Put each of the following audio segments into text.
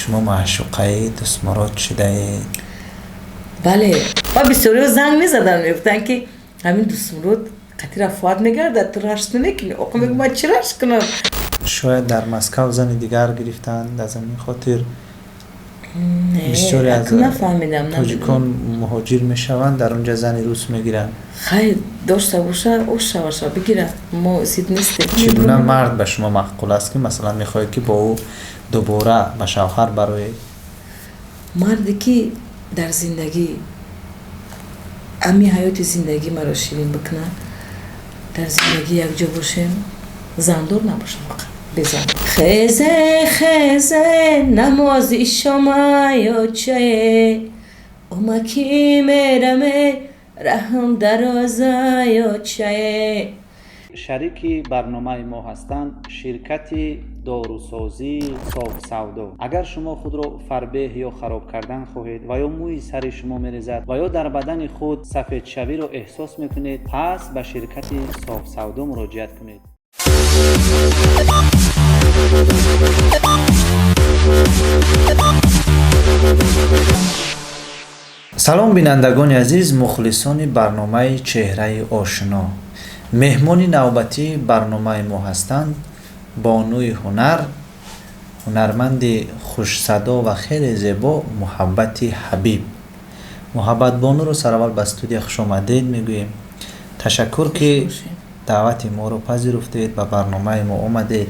Шумо маъшуқаи Дӯстмурод шудаед. Бале, ва бисёриҳо занг мезаданд, мегуфтанд, ки ҳамин Дӯстмурод қати Рафоат мегардад, ту рашк намекунӣ? Оқо, мегӯ, ман чӣ рашк кунам? Шояд дар Москав зани дигар гирифтанд, аз ҳамин хотир бисёре аз нафаҳмидам. тоҷикон муҳоҷир мешаванд, дар он ҷа зани рус мегиранд. Хайр, дошта боша, ош шаваша, бигира, мо зид нестем. Чӣ гуна мард ба шумо маъқул аст, ки масалан мехоҳед, ки бо ӯ дубора ба шавҳар бароед? Марде, ки дар зиндагӣ ами ҳаёти зиндагӣ маро ширин бикунад, дар зиндагӣ якҷо бошем, зандор набошам, фақат безан. Хезе, хезе, намози шомаёчае, омаки мераме, раҳм дарозаёчае. Шарики барномаи мо ҳастанд ширкати дорусозии Софсавдо. Агар шумо худро фарбеҳ ё хароб кардан хоҳед ва ё мӯи сари шумо мерезад ва ё дар бадани худ сафедшавиро эҳсос мекунед, пас ба ширкати Софсавдо муроҷиат кунед. Салом, бинандагони азиз, мухлисони барномаи «Чеҳраи ошино». Меҳмони навбатии барномаи мо ҳастанд бонуи ҳунар, ҳунарманди хушсадо ва хеле зебо Муҳаббати Ҳабиб. Муҳаббатбонуро сараввал ба студия хушомадед мегӯем. Ташаккур, ки даъвати моро пазируфтед, ба барномаи мо омадед,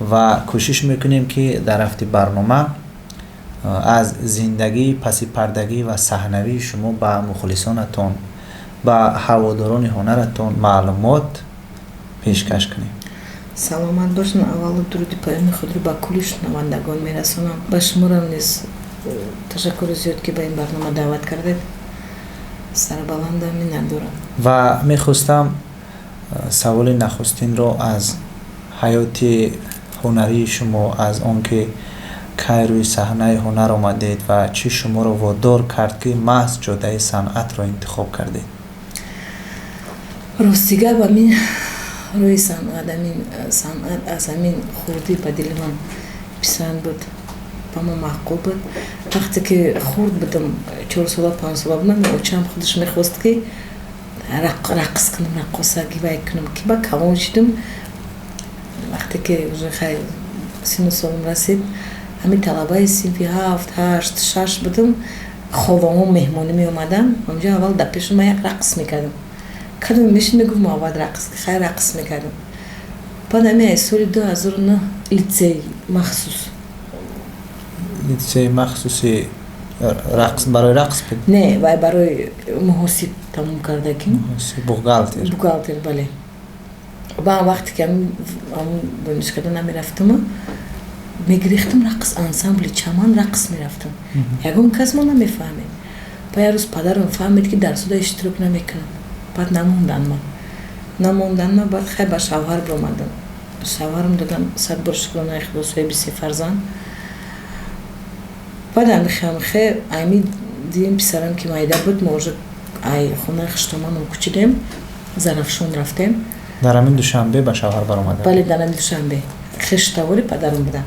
ва кӯшиш мекунем, ки дар рафти барнома аз зиндагии пасипардагӣ ва саҳнавии шумо ба мухлисонатон, ба ҳаводорони ҳунаратон маълумот пешкаш кунем. Саломат бошед. Аввалу дуруди паёми худро ба кулли шунавандагон мерасонам. Ба шуморам низ ташаккури зиёд, ки ба ин барнома даъват кардед. Сарбаландам, миннатдорам. Ва мехостам саволи нахустинро аз ҳаёти ҳунарии шумо, аз он ки кай рӯи саҳнаи ҳунар омадед ва чӣ шуморо водор кард, ки маҳз ҷодаи санъатро интихоб кардед. Рости гап, амин рӯи санъат, амин санъат аз ҳамин хурдӣ ба дили ман писанд буд, ба мо маъқул буд. Вақте ки хурд будам, 4 сола, 5 сола будам, очам худаш мехост, ки рақс кунам, раққосагӣ вай кунам. Ки ба калон шудам, вақте ки уже хай сину солам расид, ҳамин талабаи синфи ҳафт, ҳашт, шаш будам, холаҳо меҳмонӣ меомаданд, онҷо аввал дар пеши ман як рақс мекардам. Кадом мешин, мегуфт: «Муҳаббат, рақс». Хай, рақс мекардам. Баъд ҳамин аз соли 2009 литсей махсус. Литсеи махсуси рақс, барои рақс буд? Не, вай барои муҳосиб тамом кардагим. Бухгалтер. Бухгалтер, бале. Ба вақте ки ҳамун донишкада намерафтам, мегирехтам, рақс, ансамбли «Чаман» рақс мерафтам. Ягон кас мо намефаҳмед. Ба як рӯз падарам фаҳмид, ки дарсода иштирок намекунам. Баъд намондан ма, намондан ма. Баъд хай ба шавҳар биромадам, шавҳарам додам, сад бор шукронаи Худо, соҳиби се фарзанд. Баъд амихе ами дидем, писарам ки майда буд, мо уже ай хонаи хуштоманам кӯчидем, Зарафшон рафтем. Дар ҳамин Душанбе ба шавҳар баромада? Бале, дар ҳамин Душанбе, хештавори падарам будам.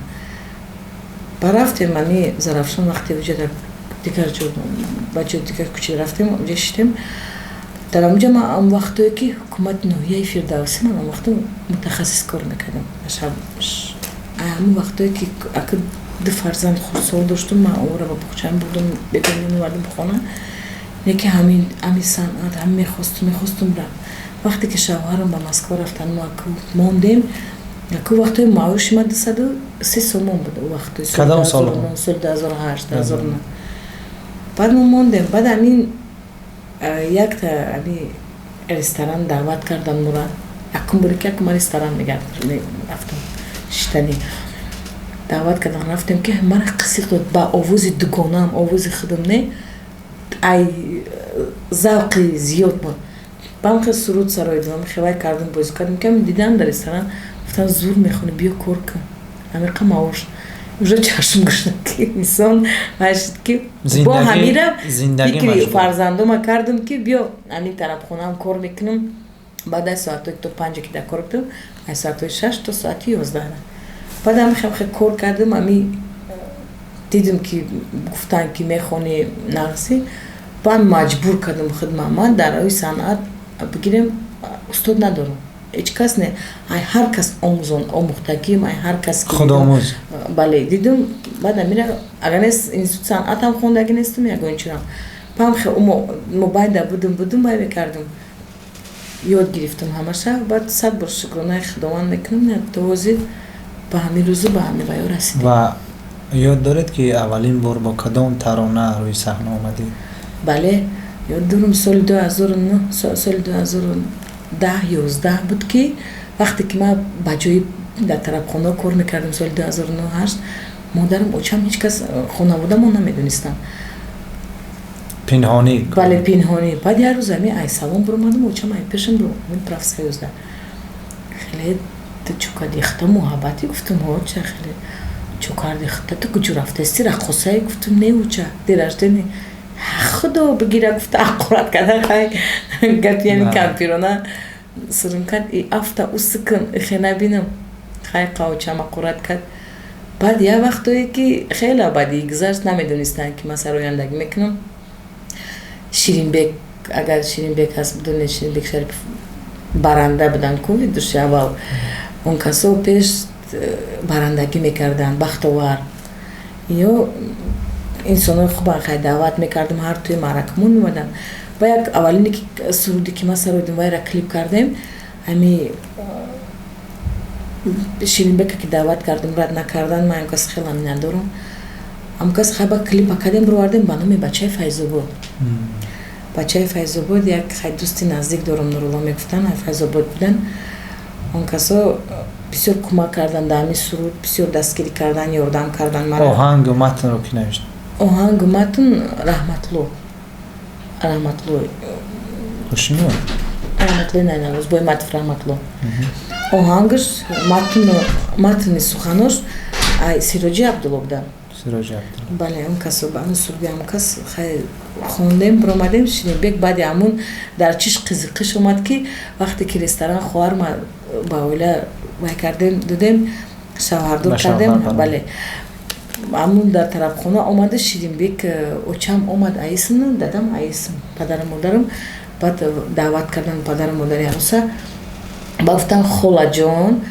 Ба рафтем ами Зарафшон. Вақте уҷа дар дигар ҷо, ба ҷои дигар кӯчида рафтем, уҷа шидем. Дар ҳамуҷа ман он вақтое ки ҳукумати ноҳияи Фирдавсӣ, ман он вақто мутахассис кор мекардам. Ҳамун вақтое ки ака ду фарзанд хурдсол доштум, ман ора ба боғчаам бурдум, бегоҳ меовардам хона. Неки ҳамин ами санъат ҳам мехостум, мехостум рафт. Вақте ки шавҳарам ба Москва рафтан, мо аку мондем. Аку вақтои маоши ман 203 сомон буд у вақтои. Кадом сол? Соли 2008, 2009. Баъд мо мондем. Баъд ҳамин якта ами ресторан даъват кардан мора. Якум боре ки якум ресторан мерафтам шиштанӣ, даъват кардан, рафтем, ки мара қисиқ дод ба овози дугонаам, овози худам не, ай завқи зиёд буд. Баъд хел суруд сароидам, хевай кардам, бозӣ кардам, ки дидам дар ресторан, гуфтан: «Зур мехонӣ, биё кор кун, ҳамиқа маош». Уже чашм гушна, ки инсон вашид, ки бо ҳамира фикри фарзандома кардам, ки биё ҳамин тарабхонаам кор мекунам. Баъд аз соатҳои то 5 ки дар кор будам, аз соатҳои 6 то соати 11. Баъд ҳами хел кор кардам, ами. Дидим, ки гуфтанд, ки мехонӣ нағзи, баъд маҷбур кардам худма. Ман дар роҳи санъат, бигирем, устод надорам, ҳеҷ кас не, ай ҳар кас омӯзон омӯхтагим, ай ҳар кас. Худомӯз. Бале, дидум. Баъд амира агар нест, институт санъатам хондагӣ нестум, ягон чирам пам мобайнда будум, бай мекардум, ёд гирифтам ҳамаша. Баъд 100 бор шукронаи Худованд мекунам, то ҳозир ба ҳамин рӯзу ба ҳамин ваё расидем. Ва ёд доред, ки аввалин бор бо кадом тарона рӯи саҳна омадед? Бале, ёд дорам. Соли 2009, соли 2010, 11 буд, ки вақте ки ман ба ҷои дар тарабхона кор мекардам, соли 2009, ҳашт, модарам, очам, ҳеҷ кас, хонаводамон намедонистанд. Пинҳонӣ? Бале, пинҳонӣ. Баъд як рӯз ами ай салон биромадам, очам ай пешам, профсоюзда: «Хеле ту чӯ кардӣ, хата муҳаббатӣ?» Гуфтум: «Оча, хеле чӯ кардӣ, хата ту куҷо рафтасти, раққосае?» Гуфтум: «Не, оча, день рождения худо бигира», гуфта аққурат карда. Хай, гапи ями кампирона сурум кард: «Афта усикун, ихе набинам». Хай, қавчам аққурат кард. Баъд як вақтое, ки хеле баъди гузашт, намедонистанд, ки ман сарояндагӣ мекунам. Ширинбек, агар Ширинбек ҳаст, бидонед, Ширинбек Шарипов баранда буданд ку души аввал, он касо пеш барандагӣ мекарданд, бахтовар ё инсонои хубан. Хай, даъват мекардам, ҳар тӯи маъракамон меомаданд. Ба як аввалине ки суруде ки ман сароидам, вайра клип кардем. Ами Ширинбека ки даъват кардем, рад накардан. Ман кас хеле миннатдорам. Ҳамкас хайба клипа кардем, бировардем ба номи «Бачаи Файзобод». Бачаи Файзобод, як хай дӯсти наздик дорам, Нурулло мегуфтанд, Файзобод будан. Он касо бисёр кӯмак кардан дар ҳамин суруд, бисёр дастгирӣ кардан, ёрдам кардан мара. Оҳангу матнро ки навишт? Оҳангу матн Раҳматло, Раҳматло. Хошимиё? Раҳматлои Найнавоз, Бойматов Раҳматло оҳангаш, матни суханош Сироҷи Абдулло будан. Сироҷи Абдулло. Бале, он кас ҳамун суруди ҳамон кас хай хондем, биромадем. Ширинбек баъди ҳамун дар чиш қизиқиш омад, ки вақте ки ресторан хоҳарма ба оила вай кардем, додем, шавҳардор кардем, бале, ҳамун дар тарабхона омада Ширинбек, очам омад аисм, дадам аисм, падару модарам. Баъд даъват кардан падару модари аруса, ба гуфтан: «Холаҷон,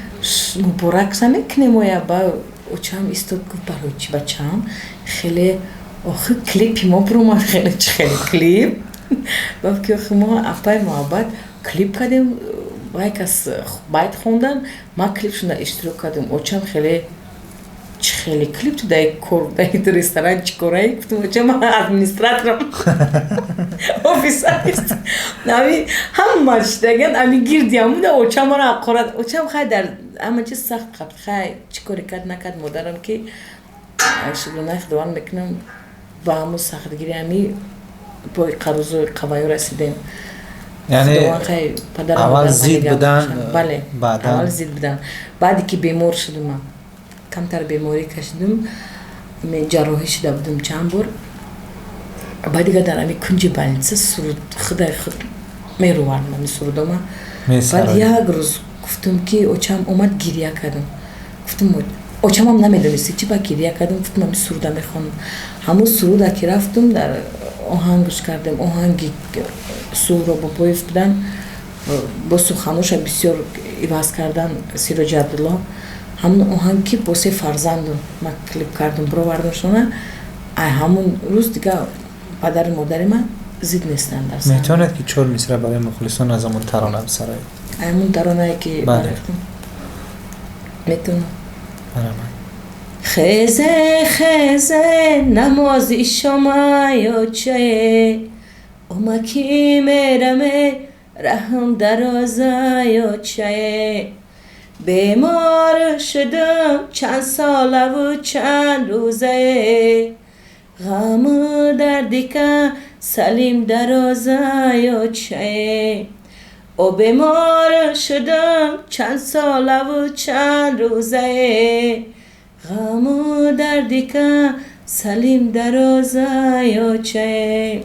муборак мекунем оя». Ба очам истод, гуфт: «Барои чӣ, бачаам?» «Хеле охи клипи мо биромад». «Хеле чӣ хеле клип?» Гуфт ки охи мо апаи Муҳаббат клип кардем, вай кас байт хондан, ман клип шуда иштирок кардем. Очам: «Хеле чӣ хеле клип? Ту дай кор, дай ресторан чӣ корае?» Гуфтам: «Очам, ман администраторам, офисарист». Ами ҳама шидаган, ами гирди ҳамуда очам маро ҳақорат. Очам хай дар ҳама чиз сахт қабд. Хай, чӣ коре кард, накард, модарам ки шукронаи Худованд мекунам, ба ҳамун сахтгири ами пои қарузу қаваю расидем. Яъне аввал зид будан? Бале, аввал зид будан. Баъде ки бемор шудум, ман камтар беморӣ кашидум, ҷарроҳӣ шуда будум чанд бор. Баъд дига дар ами кунҷи больница суруд худай худ мерувардам, ами сурудома. Баъд як рӯз гуфтум, ки очам омад, гиря кардам. Гуфтум, очамам намедонист чӣ ба гиря кардам. Гуфтум: «Ами суруда мехонам». Ҳамун суруда ки рафтум, дар оҳангш кардем, оҳанги Суҳроб Бобоев будан, бо суханоша бисёр иваз кардан Сироҷи Абдулло. Ҳамун оҳанг ки бо се фарзанду ман клип кардам, бировардамшона. Ай ҳамун рӯз дига падару модари ман зид нестанд. Дар Метавонед, ки чор мисра барои мухлисон аз ҳамун тарона бисароед? Ҳамун таронае ки метавонам. Хезе, хезе, намози шомаёчае, омаки мераме, раҳм дарозаёчае. Бемор шудам чанд солаву чанд рӯзае, ғаму дардика салим дарозаёчае. О, бемор шудам чанд солаву чанд рӯзае, ғаму дардика салим дарозаёчае,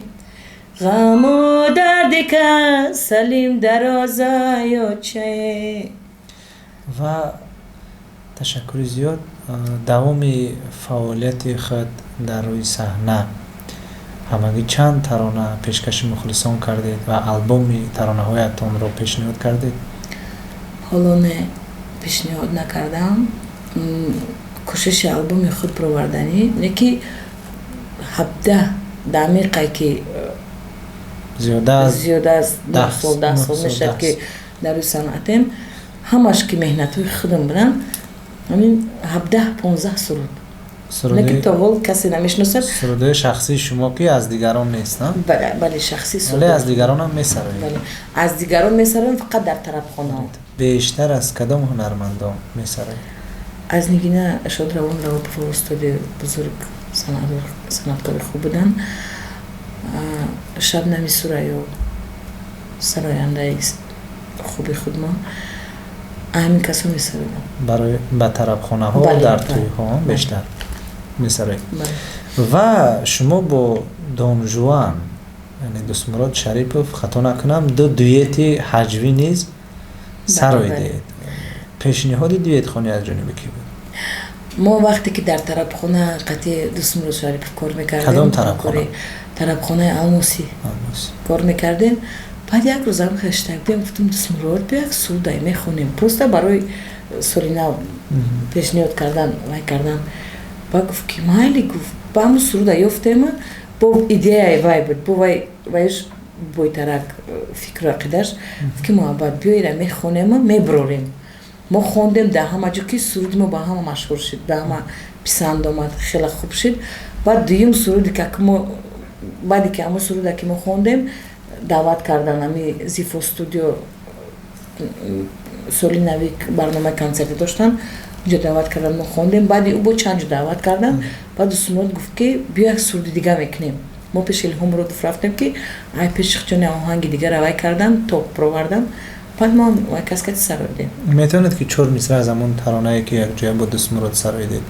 ғаму дардика салим дарозаёчае. Ва ташаккури зиёд. Давоми фаъолияти худ дар рӯи саҳна ҳамагӣ чанд тарона пешкаши мухлисон кардед ва албоми таронаҳоятонро пешниҳод кардед? Ҳоло не, пешниҳод накардам. Кӯшиши албоми худ бароварданӣ, не ки 17 дамиқае ки зиёда аз 10 сол, 10 сол мешавад, ки дар рӯи санъатем, ҳамаш ки меҳнатҳои худам буданд, ҳамин 17-15 суруд, не ки то ҳол касе намешиносад. Сурудҳои шахсии шумо, ки аз дигарон нест? Бале, шахсӣ. Вале аз дигаронам месароед? Аз дигарон месароем, фақат дар тарабхонаҳо. Бештар аз кадом ҳунармандон месароед? Аз Нигина Шодравон Раупова, устоди бузург, санъаткори хуб буданд, Шабнами Сурайё, сарояндаи хуби худмон, ҳамин касо месароидам. Барои ба тарабхонаҳо, дар тӯйҳо бештар месароед. Ва шумо бо Донжуан, яъне Дӯстмурод Шарипов, хато накунам, ду дуэти ҳаҷвӣ низ сароидед. Пешниҳоди дуэтхонӣ аз ҷониби кӣ буд? Мо вақте ки дар тарабхона қати Дӯстмурод Шарипов кор мекардем, Кадом тарабхона? Тарабхонаи Алмосӣ кор мекардем. Баъд як рӯзам хештак будем, гуфтам: «Дӯстмурод, бия, як сурудай мехонем, просто барои соли нав пешниҳод кардан, вай кардан». Ба гуфт ки майли, гуфт. Ба ҳамун суруда ёфтема, бо идеяи вай буд, бо вай, вайш бойтарак фикру ақидаш, гуфт ки муҳаббат, биёира мехонема, меброрем. Мо хондем дар ҳама ҷо, ки суруди мо ба ҳама машҳур шуд, ба ҳама писанд омад, хеле хуб шуд. Баъд дуюм суруди ки мо, баъде ки ҳамун суруда ки мо хондем, даъват кардан ами Зифо студио, соли нави барномаи консерти доштан, унҷо даъват кардан, мо хондем. Баъди ӯ бо чанд ҷо даъват кардан. Баъд Дӯстмурод гуфт ки биё, як суруди дига мекунем. Мо пеши Илҳом Муродов рафтем, ки ай пеши хчони оҳанги дигара вай кардан, топ провардан. Баъд мо вай кас кати сароидем. Метавонед ки чор мисра аз ҳамон таронае, ки якҷоя бо Дӯстмурод сароидед,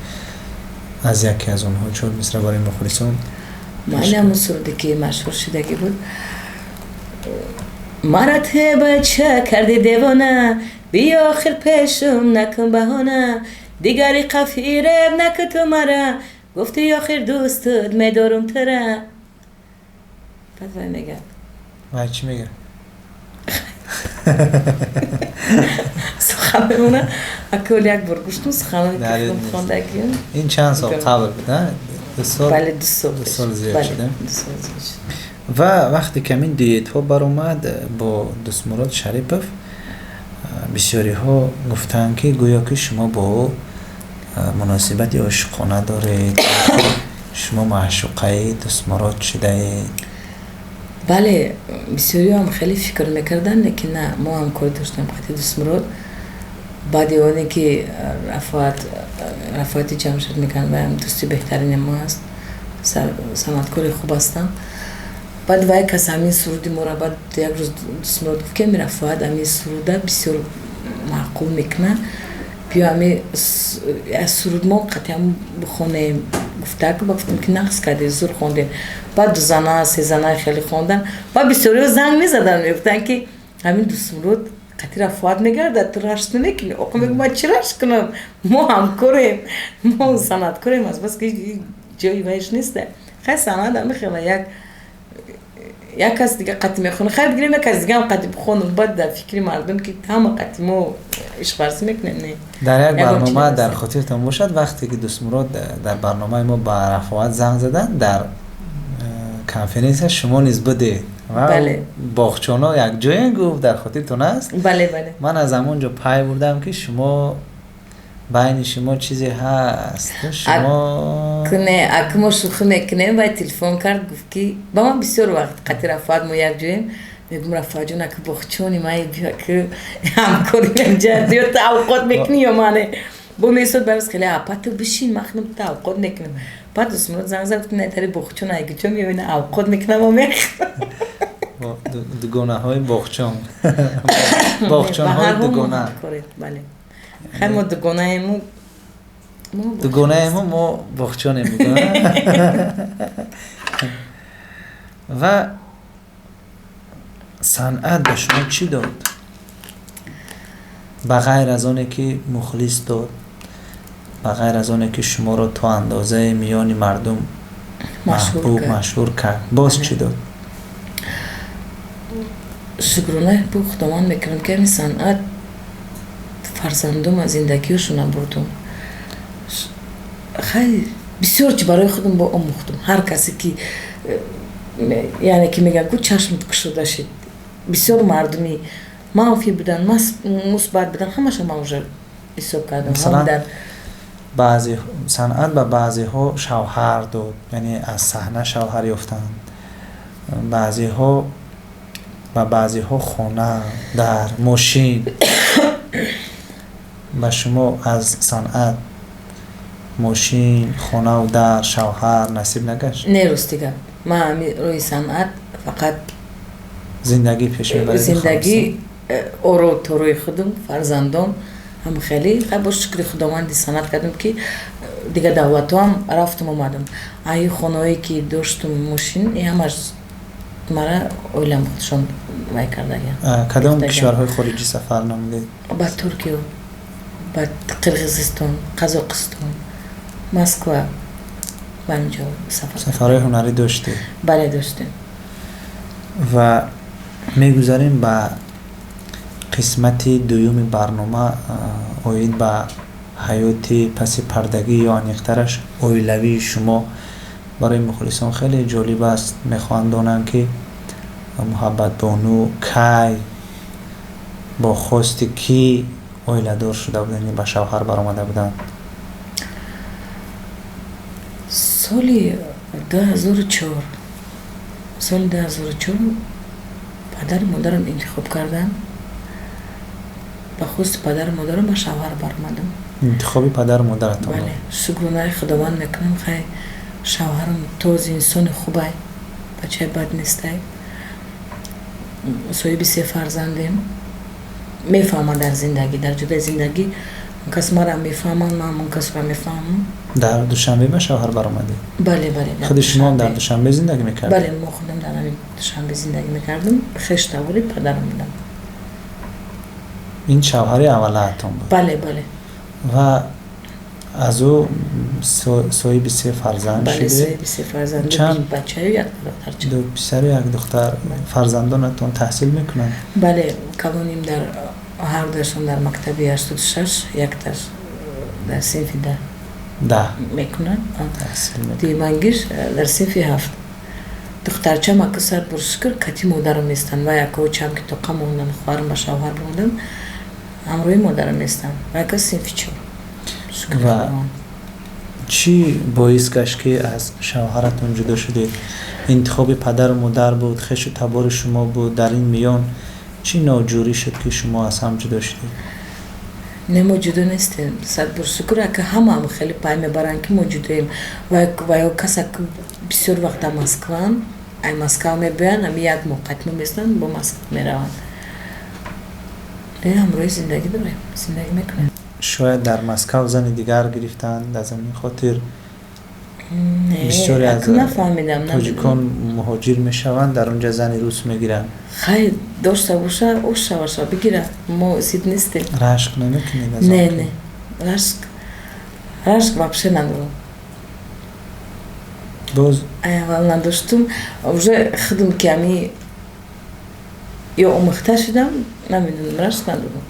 аз яке аз онҳо чор мисра барои мухлисон? Майли, ҳамун суруде ки машҳур шудагӣ буд: «Мара те бача карди девона, биё охир пешум накун баҳона, дигари қафиреб наку, ту мара гуфти охир дӯстут медорум тура». Баъд вай мегӯяд. Вай чӣ мегӯяд? Сухан мемона, акол як бор гӯштум суханои хондагӣ. Ин чанд сол қабл буд? 2 сол? Бале, 2 сол. 2 сол зиёд шуда. Ва вақте ки ҳамин дуэтҳо баромад бо Дӯстмурод Шарипов, бисёриҳо гуфтанд, ки гӯё ки шумо бо ӯ муносибати ошиқона доред, шумо маъшуқаи Дӯстмурод шудаед. Бале, бисёриҳоам хеле фикр мекарданд, лекин на, мо ҳамкорӣ доштем қати Дӯстмурод. Баъди оне ки Рафоати Ҷамшед мекард, ваям дӯсти беҳтарини мо аст, санъаткори хуб ҳастам. Баъд вай кас ҳамин суруди моро, баъд як рӯз Дӯстмурод гуфт ки ами Рафоат ҳамин суруда бисёр маъқул мекунад, биё, ами суруд мо қатъиан бихонем, гуфтак. Ба гуфтем ки нақс кардем, зур хондем. Баъд дузана, сезана хеле хондан. Баъд бисёриҳо занг мезаданд, мегуфтанд ки ҳамин Дӯстмурод қати Рафоат мегардад, ту рашк намекунӣ? Оқо, мегӯ, ман чӣ рашк кунам? Мо ҳамкорем, мо санъаткорем, аз бас ки ҷои вайш неста. Хай, санъат ҳамихела, як кас дига қати мехонад, хайр, бигирем, як кас дигаам қати бихонам. Баъд дар фикри мардум ки ҳама қати мо ишқварзӣ мекунем, не. Дар як барнома, дар хотиртон бошад, вақте ки Дӯстмурод дар барномаи мо ба Рафоат занг заданд, дар конференсия шумо низ будед ва боғчоно якҷоя гуфт, дар хотиртон аст? Бале, бале. Ман аз ҳамон ҷо пай бурдам, ки шумо, байни шумо чизе ҳаст, шумо Не, ака, мо шӯхӣ мекунем. Вай телефон кард, гуфт ки ба ман бисёр вақт қати Рафоат мо якҷоем, мегӯм: «Рафоатҷон, ака, боғчони ман, биё, ки ҳамкори якҷа, ё ту авқот мекунӣ, ё мане». Бо месод бароз хеле апа, ту бишин, ман худам ту авқот мекунам. Баъд Дӯстмурод занг зад, гуфт: «Не, тари боғчон айгиҷо меоина, авқот мекунам, мехӯрам». Дугонаҳои боғчон, боғчонҳои дугона. Бале, хай, мо дугонаему. Дугонаему, мо боғчонем. Ва санъат ба шумо чӣ дод, ба ғайр аз оне ки мухлис дод? Ба ғайр аз оне ки шуморо то андозаи миёни мардум маҳбуб, машҳур кард, боз чӣ дод? Шукрона бо Худованд мекунам, ки ҳамин санъат фарзандума, зиндагиёшона бурдум. Хай, бисёр чи барои худам бо омӯхтум. Ҳар касе ки, яъне ки мегӯянд ку, чашм кушода шид. Бисёр мардуми манфӣ будан, мусбат будан, ҳамаша ман уже ҳисоб кардам. Масалан, баъзе санъат ба баъзеҳо шавҳар дод, яъне аз саҳна шавҳар ёфтанд, баъзеҳо ба баъзеҳо хона, дар, мошин. Ба шумо аз санъат мошин, хонаву дар, шавҳар насиб нагашт? Не, рости гап, ман ҳами роҳи санъат фақат зиндагӣ пеш мебаред. Зиндагӣ, оро торои худум, фарзандон, ҳам хеле хай, бо шукри Худованди санъат кардам, ки дигар давлатҳоам рафтум, омадам. Аи хонаое ки доштум, мошин, ҳамаш мара оилам худшон вай кардагиям. Кадом кишварҳои хориҷӣ сафар намудед? Ба Туркиё, ба Қирғизистон, Қазоқистон, Москва, ба ҳаминҷо сафар. Сафарҳои ҳунарӣ доштед? Бале, доштем. Ва мегузарем ба қисмати дуюми барнома, оид ба ҳаёти паси пардагӣ ё аниқтараш оилавии шумо. Барои мухлисон хеле ҷолиб аст, мехоҳанд донанд, ки Муҳаббатбону кай, бо хости кӣ оиладор шуда буданд, ба шавҳар баромада буданд. Соли 2004, соли 2004 падару модарам интихоб карданд. Ба хости падару модарам ба шавҳар баромадам. Интихоби падару модаратон? Бале, шукронаи Худованд мекунам. Хай, шавҳарам този инсони хубай, бачаи бад нестай, соҳиби се фарзандем. Мефаҳмад дар зиндагӣ, дар ҷодаи зиндагӣ он кас мара мефаҳмад, ман он касро мефаҳмам. Дар Душанбе ба шавҳар баромадед? Бале. Худи шумоам дар Душанбе зиндагӣ мекардед? Бале, мо худам дар ҳамин Душанбе зиндагӣ мекардем, хештавори падарам будам. Ин шавҳари аввалаатон буд? Бале. Ва аз ӯ соҳиби се фарзанд шудед? Соҳиби се фарзанд. Чанд? Бачаю як духтарча. Ду писару як духтар. Фарзандонатон таҳсил мекунанд? Бале, калоним дар ҳардуяшон дар мактаби 86, якташ дар синфи 10 10 мекунад, дуюмангиш дар синфи 7. Духтарчам ака, сар бор шукр, кати модарам местанд ва якочам ки тоқа мондан, хоҳарам ба шавҳар бурдам, ҳамроҳи модарам местанд ва яка синфи 4. Ва чӣ боис гашт, ки аз шавҳаратон ҷудо шудед? Интихоби падару модар буд, хешу табори шумо буд? Дар ин миён чӣ ноҷурӣ шуд, ки шумо аз ҳам ҷудо шудед? Не, мо ҷудо нестем, сад бор шукр. Ака, ҳамаам хеле пай мебаранд, ки мо ҷудоем. Ва ё каса бисёр вақт дар Москваанд, ай Москва мебиёянд, ами як моҳ қатмо местанд, бо Москва мераванд. Не, ҳамроҳи зиндагӣ дорем, зиндагӣ мекунем. Шояд дар Москав зани дигар гирифтанд, аз ҳамин хотир бисёре аз нафаҳмидам. тоҷикон муҳоҷир мешаванд, дар онҷа зани рус мегиранд. Хай, дошта боша, оша боша, бигира, мо зид нестем. Рашк намекунед аз Не, не, рашк вообще надорам. Боз аввал надоштум, уже худум ки ами ё омӯхта шудам, намедонам, рашк надорам.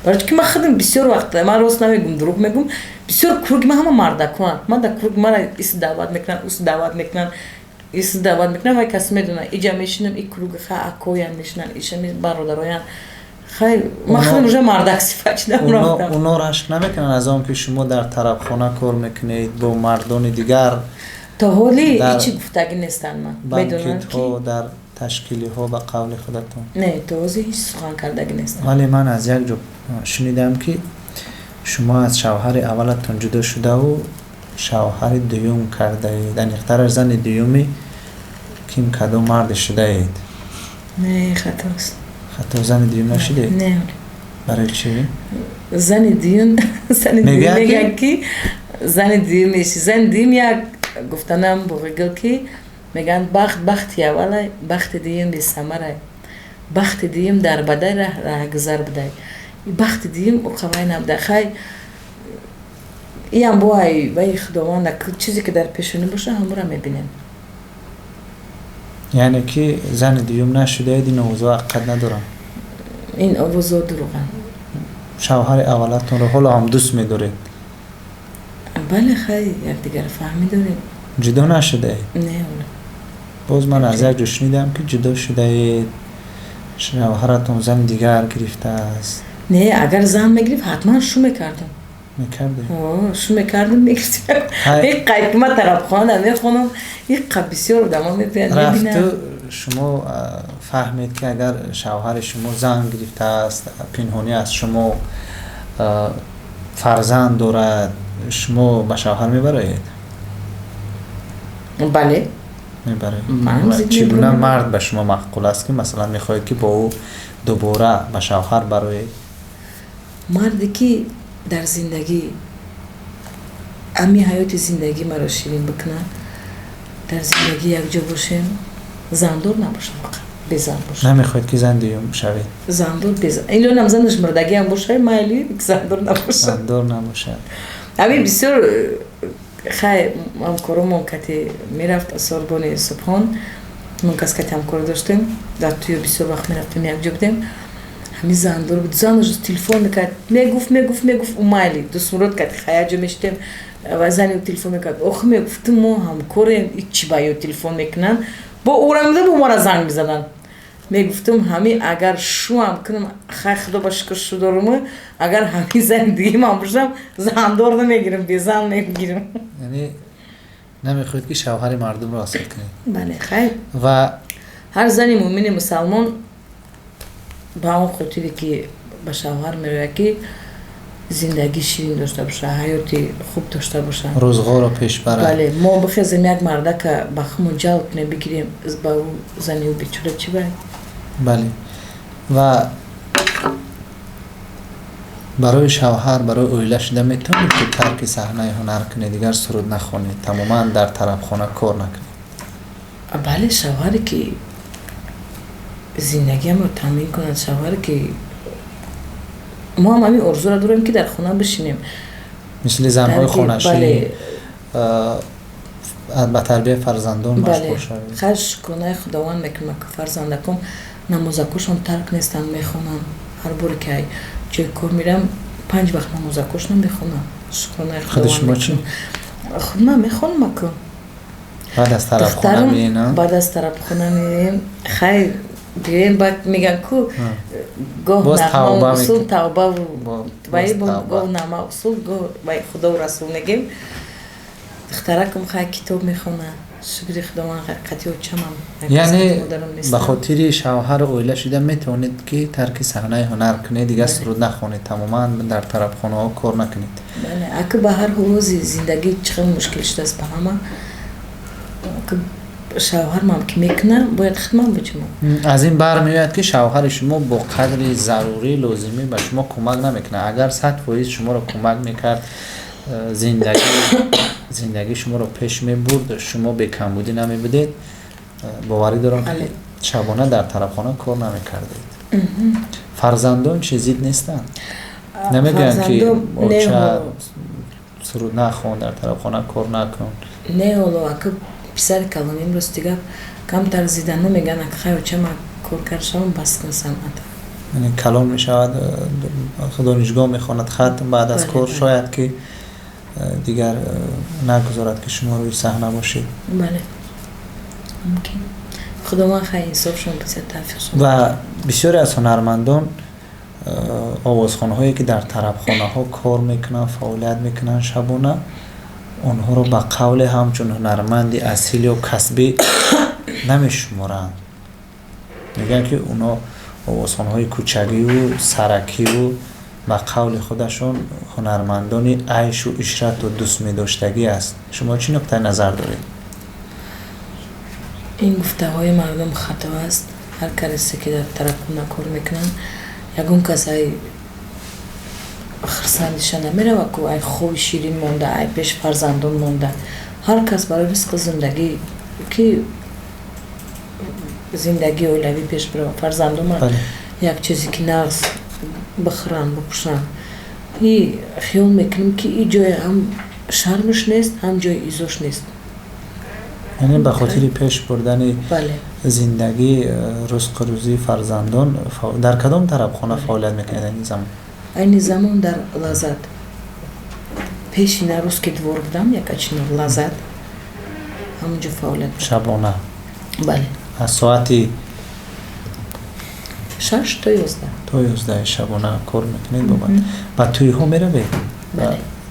Барои ки ман худам бисёр вақт, ман рост намегум, дурӯғ мегум, бисёр круги ман ҳама мардакоанд. Ман дар круг мара ис даъват мекунанд, ус даъват мекунанд, ис даъват мекунанд. Вай кас медонад, иҷа мешинам, и круг ха акоян мешинанд, иша бародароян. Хай, ман худам уже мардак сифат шудам, рафтам. Оно рашк намекунанд аз он ки шумо дар тарабхона кор мекунед бо мардони дигар? То ҳоли ҳечи гуфтагӣ нестанд. Ман медонам ки банкетҳо, дар ташкилиҳо, ба қавли худатон. Не, то ҳозир ҳеҷ сухан кардагӣ нестам. Вале ман аз як ҷо шунидам, ки шумо аз шавҳари аввалатон ҷудо шудаву шавҳари дуюм кардаед, аниқтараш зани дуюми ким, кадом марде шудаед. Не, хатост. Хато, зани дуюм нашудед? Не. Барои чӣ? Зани дуюм, зани дуюм мегӯянд, ки зани дуюм меши, зани дуюм як гуфтанам буғигил, ки мегӯянд: бахт бахти аввалай, бахти дуюм бесамарай, бахти дуюм дар бадай раҳгузар будай, бахти дуюм уқавай набудай. Хай. Иам бо ай вай Худованд, чизе ки дар пешонӣ боша, ҳамура мебинем. Яъне ки зани дуюм нашудаед, ин овозҳо ҳақиқат надоранд? Ин овозҳо дурӯғанд. Шавҳари аввалатонро ҳоло ҳам дӯст медоред? Бале, хай, якдигарро фаҳмӣ дорем. Ҷудо нашудаед? Не, ҳоло. Боз ман аз як ҷо шунидам, ки ҷудо шудаед, шавҳаратон зани дигар гирифтааст. Не, агар зан мегирифт, ҳатман шу мекардам. Мекардед? Шу мекардам, мегирифтам. Иққа ма тарабхона мехонам, иққа бисёр одамо мебиёянд. Рафту шумо фаҳмед, ки агар шавҳари шумо зан гирифтааст, пинҳонӣ аз шумо фарзанд дорад, шумо ба шавҳар мебароед? Бале. Мебароед. Чӣ гуна мард ба шумо маъқул аст, ки масалан мехоҳед, ки бо ӯ дубора ба шавҳар бароед? Марде ки дар зиндагӣ ами ҳаёти зиндагӣ маро ширин бикунад, дар зиндагӣ якҷо бошем, зандор набошам, фақат безан бошам. Намехоҳед, ки зан дуюм шавед? Зандор, безан, илонам занаш мурдагиам бошад, майли, зандор набошад. Зандор набошад. Ами бисёр хай ҳамкоромон кати мерафт, Сорбони Субҳон, мо кас кати ҳамкорӣ доштем, дар туё бисёр вақт мерафтем, якҷо будем. Ҳами зандор буд, занаш телефон мекард, мегуфт, мегуфт, мегуфт, майли, Дустмурод кати хай якҷо мешидем ва зани ӯ телефон мекард. Охи, мегуфтум, мо ҳамкорем, чӣ ба ё телефон мекунанд? Бо ӯра меда, бо мора занг мезананд. Мегуфтум, ҳами агар шуам кунам, хай, худо ба шукр, шу дорум, агар ҳами зани дуюмам бошам, зандор намегирам, безан мегирам. Яъне намехоҳед, ки шавҳари мардумро асир кунед? Бале, хай. Ва ҳар зани муъмини мусалмон ба он хотире ки ба шавҳар мерояд, ки зиндагӣ ширин дошта боша, ҳаёти хуб дошта боша. Рӯзғорро пеш барад. Бале, мо бихезем, як мардака ба хумон ҷалб кунем, бигирем, ба ӯ зани ӯ бечора чӣ бай? Бале, ва барои шавҳар, барои оила шуда метавонед, ки тарки саҳнаи ҳунар кунед, дигар суруд нахонед, тамоман дар тарабхона кор накунед? Бале, шавҳаре ки зиндагиамро таъмин кунад, шавҳаре ки мо ҳам ҳамин орзуро дорем, ки дар хона бишинем. Мисли занҳои хонашӣ ба тарбияи фарзандон машғул шавед. Хайр, шукронаи Худованд мекунам, ки фарзандаком намозакошон тарк нестанд, мехонанд. Ҳар боре ки ҷои кор мерам, панҷ вақт намозакошонам мехонам. Шукронаи Худи шумо чӣ? Худ ман мехонам аку. Баъд аз тарабхона меена? Баъд аз тарабхона меем, хай, биёем, баъд мегӯянд ку, гоҳ нағма усул тавба, вай гоҳ нағма усул, гоҳ вай Худову Расул мегем. Духтаракам хай китоб мехонад, шукри Худованд, қати очамам. Яъне ба хотири шавҳару оила шуда метавонед, ки тарки саҳнаи ҳунар кунед, дигар суруд нахонед, тамоман дар тарабхонаҳо кор накунед? Бале, аку ба ҳар ҳолози зиндагӣ чӣ хел мушкил шудааст ба ҳама, шавҳармам ки мекунам, бояд хидмат бучунам. Аз ин бармеояд, ки шавҳари шумо бо қадри зарурӣ, лозимӣ ба шумо кӯмак намекунад. Агар 100% шуморо кӯмак мекард, зиндагии шуморо пеш мебурд, шумо бекамбудӣ намебудед, боварӣ дорам, ки шабона дар тарабхона кор намекардед. Фарзандон чи, зид нестанд? Намегӯянд, ки оча, суруд нахон, дар тарабхона кор накун? Не, ҳоло ака писари калоним, рости гап, камтар зида намегӯянд, ака, хай, оча, ман кор кард шавам, бас кун санъата. Яъне калон мешавад, донишгоҳ мехонад, хатм, баъд аз кор шояд ки дигар нагузорад, ки шумо рӯи саҳна бошед. Бале, мумкин, Худованд хай инсофшон бисад, тавфиқшон. Ва бисёре аз ҳунармандон, овозхонҳое ки дар тарабхонаҳо кор мекунанд, фаъолият мекунанд шабона, онҳоро ба қавле ҳамчун ҳунарманди асил ё касбӣ намешуморанд. Мегӯянд, ки онҳо овозхонҳои кӯчагиву саракиву ба қавли худашон ҳунармандони айшу ишрату дӯстмедоштагӣ аст. Шумо чӣ нуқтаи назар доред? Ин гуфтаҳои мардум хато аст. Ҳар касе ки дар тарабхона кор мекунанд, ягон кас ай хирсандиша намеравад ку, ай хоби ширин монда, ай пеши фарзандон монда. Ҳар кас барои ризқи зиндагӣ, ки зиндагии оилавӣ пеш бирава, фарзандон як чизе ки нағз бихӯранд, бипӯшанд. И хиёл мекунем, ки и ҷое ҳам шармш нест, ҳам ҷои изош нест. Яъне ба хотири пеш бурдани зиндагӣ, рузқу рӯзии фарзандон. Дар кадом тарабхона фаъолият мекунед айни замон? Айни замон дар Лаззат, пеши на Русский двор будам, якачино Лаззат, ҳамонҷо фаъолият. Шабона? Бале. Аз соати? 6 то 11. То 11-и шабона кор мекунед. Бобад ба тӯйҳо меравед?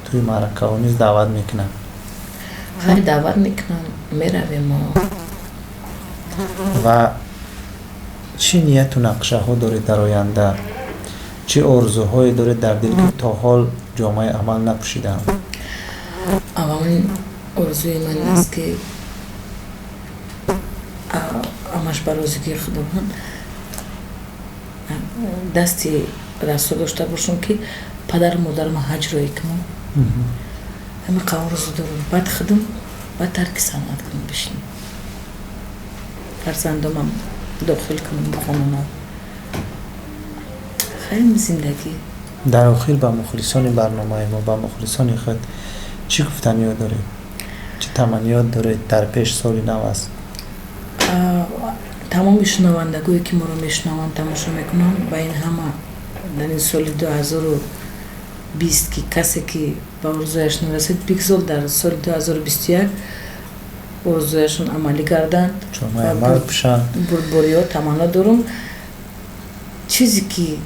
Тӯи маъракаҳо низ даъват мекунанд? Хай, даъват мекунанд, меравем. Ва чӣ нияту нақшаҳо доред дар оянда? Чӣ орзуҳое доред дар дил, ки то ҳол ҷомаи амал напӯшидаанд? Аввалин орзуи ман аст, ки амаш ба розигии Худованд дасти расо дошта бошам, ки падару модарама ҳаҷ роӣ кунам. Ҳамиқа орзу дорам. Баъд худам ба тарки санъат кунам, бишинам, фарзандомам дохил кунам, бихононам. Хайм, зиндагӣ. Дар охир ба мухлисони барномаи мо, ба мухлисони худ чӣ гуфтаниё доред, чӣ таманниёт доред? Дар пеш соли нав аст. Тамоми шунавандагое, ки моро мешунаванд, тамошо мекунанд, ба ин ҳама дар ин соли 2020, ки касе ки ба орзуяш нарасид, бигзор дар соли 2021 орзуяшон амалӣ гарданд. Бурдбориҳо таманно дорум. Чизе ки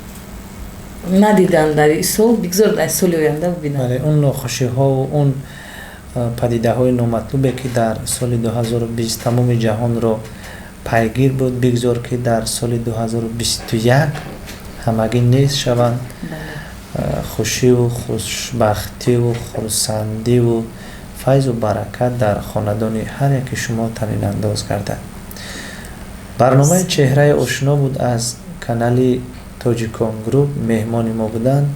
надиданд дар ин сол, бигзор дар соли оянда бибинанд. Он нохушиҳову он падидаҳои номатлубе, ки дар соли 2020 тамоми ҷаҳонро пайгир буд, бигзор ки дар соли 2021 ҳамагӣ нест шаванд. Хушиву хушбахтиву хурсандиву файзу баракат дар хонадони ҳар яки шумо танинандоз гардад. Барномаи «Чеҳраи ошино» буд аз канали Тоҷикон Груп. Меҳмони мо буданд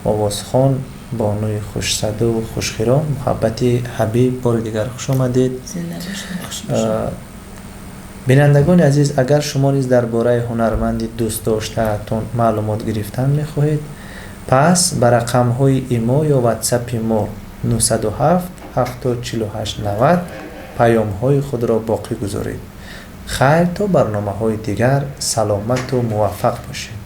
овозхон, бонуи хушсадову хушхиром Муҳаббати Ҳабиб. Бори дигар хуш омадед. Бинандагони азиз, агар шумо низ дар бораи ҳунарманди дӯстдоштаатон маълумот гирифтан мехоҳед, пас ба рақамҳои имо ё ватсапи мо 907 748 90 паёмҳои худро боқӣ гузоред. Хайр, то барномаҳои дигар саломату муваффақ бошед.